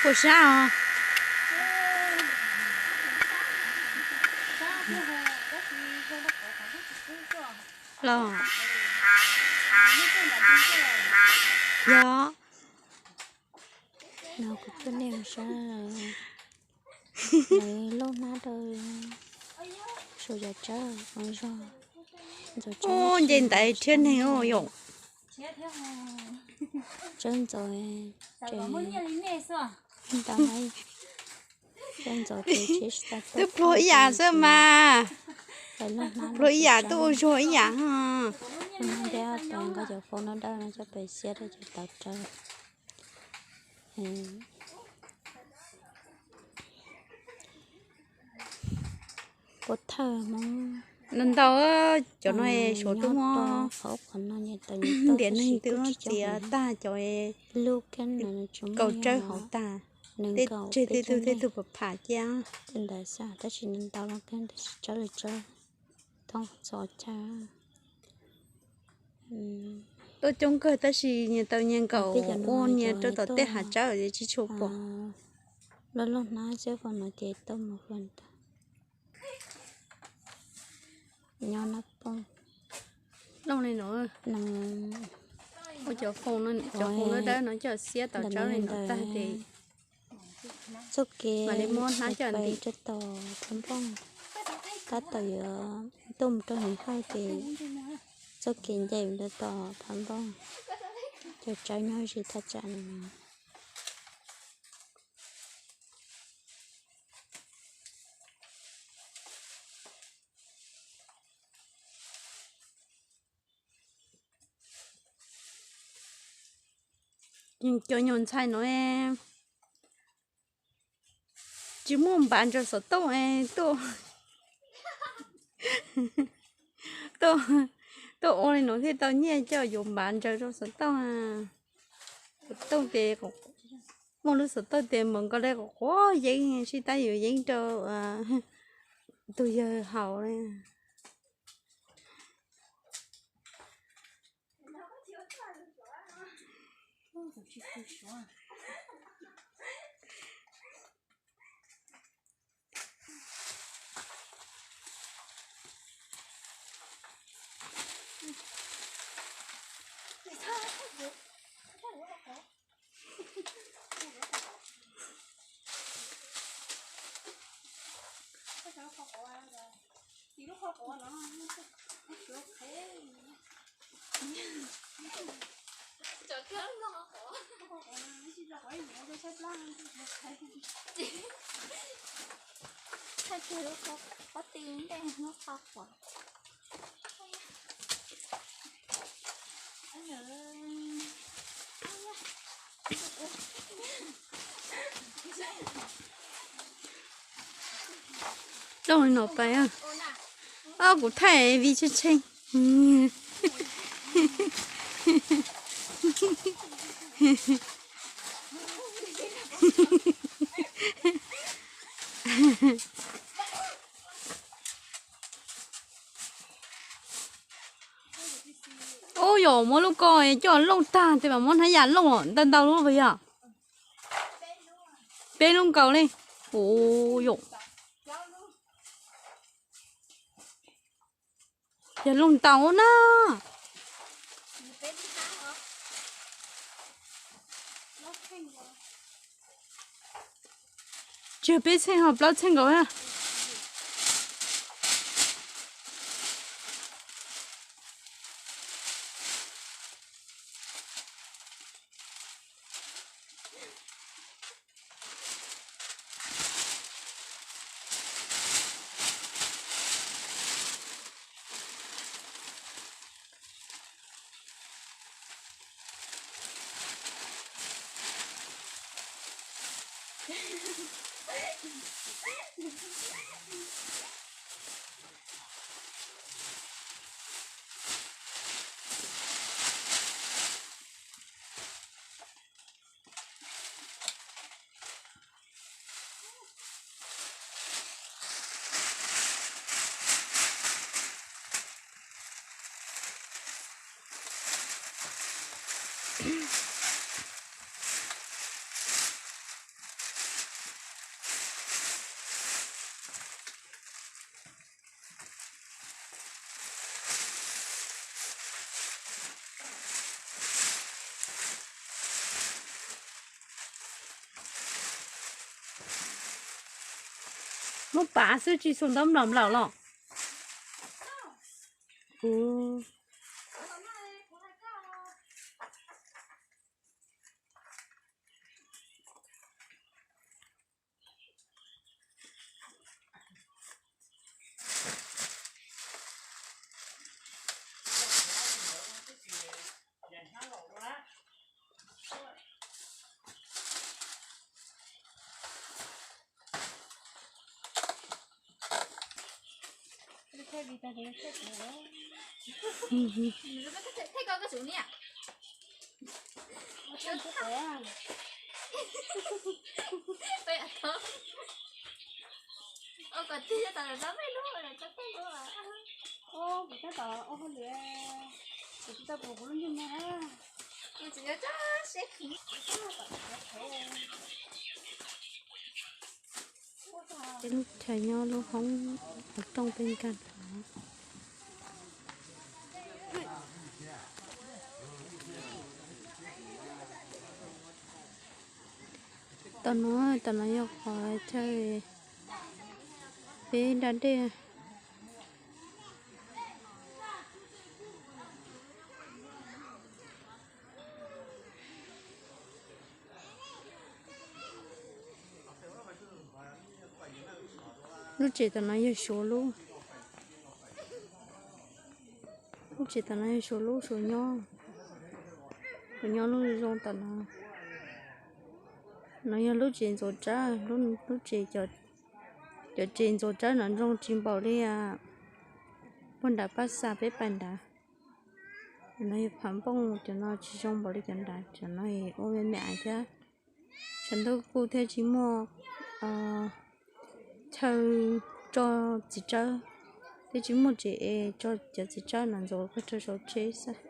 Puas sab os? Los. Yog. No kuv tuaj nej mus saib lawv lauj hnab rau saum yav tsawb zog. Ntxaus tsawb, nce ntaiv thiab neeg yom. Tsawb ntxaus, tsawb ntxaus, twb pluag ib yam xwb mas. Pluag ib yam, twb ua zuag ib yam. Ntiab tos nqa cov faus no dawb no coj pem xiab rau cov tawv tsawb. Puas thawj Hmoob ntau, cov no suav twb muab hauv qhov no ntiav neeg twb txiav tag cov kaum tsawb hauv tag. Tej tseg tej tug tej tug pam pham cia. Tab sis ntau los tab sis tsawb li tsawb thoob txhua chaw. Tuaj coob kawg tab sis nyias tau nyias nkaum ua nyias rau tom tej hav tsawb tsis tshua pom. Loj loj hnab xwb, fo no ces tau mus fo ntag. Nyob nab pooj. Looj li no. Ua cov foom no, cov foom dawb dawb no coj xiab tau tsawb li no tag ces txoj kev mam li muab hnab coj ntim rau tom phab npooj. Tab tom yuav tuaj mus rau hauv hawj ces txoj kev nce rau tom phab npooj. Cov tsawb nyob ze thaj tsam no. Cov nyuam ntxhais no tsis muaj npav ntsaws xov tooj, tuaj ua li no thiaj tau nyiaj coj yuav npav ntsaws rau xov tooj. Xov tooj ces muaj lub xov tooj ces mas nkaus li quav quav yeeb, sib tab yuav yeeb rau tus yawg haus li. Thaij kiag lub qhov, qhov ti ntej lub qhov quav. Looj li no pais, kuv thaij vij tshee tshee. Ub, yog muab lub ko coj looj tag tes mam muab hnab yam looj ntau ntau lub puas yog? Peb lub nkaus li. Ub, yog. Yog looj ntau na. Tsis yog peb txheej ho plaub txheej nkaus na. Muab pav xwb tsis xuas ntaub mlom mlaum los. Peb lub chaw nyob lub hoob ua rooj peb nkag hov. Tom no, tom no yog qhov chaw peb da dej. Lub tsev tom no yog Suav lub. Lub tsev tom no yog Suav lub, Suav nyob, Suav nyob lub zoo tom no. No yog lub tsev ntxuav tsawb, lub tsev, cov tsev ntxuav tsawb no zoo tsis npaum li puag nram pab xa peb pais nrad. No yog phav npooj, cov no tsis zoo npaum li cov nrad, cov no ua me me aiv thiab. Tshav ntuj kuj thiaj tsis muaj chaw tso txiv tsawb, thiaj tsis muaj tsev es tso cov txiv tsawb no ntxuav pag rau saum tsev xwb.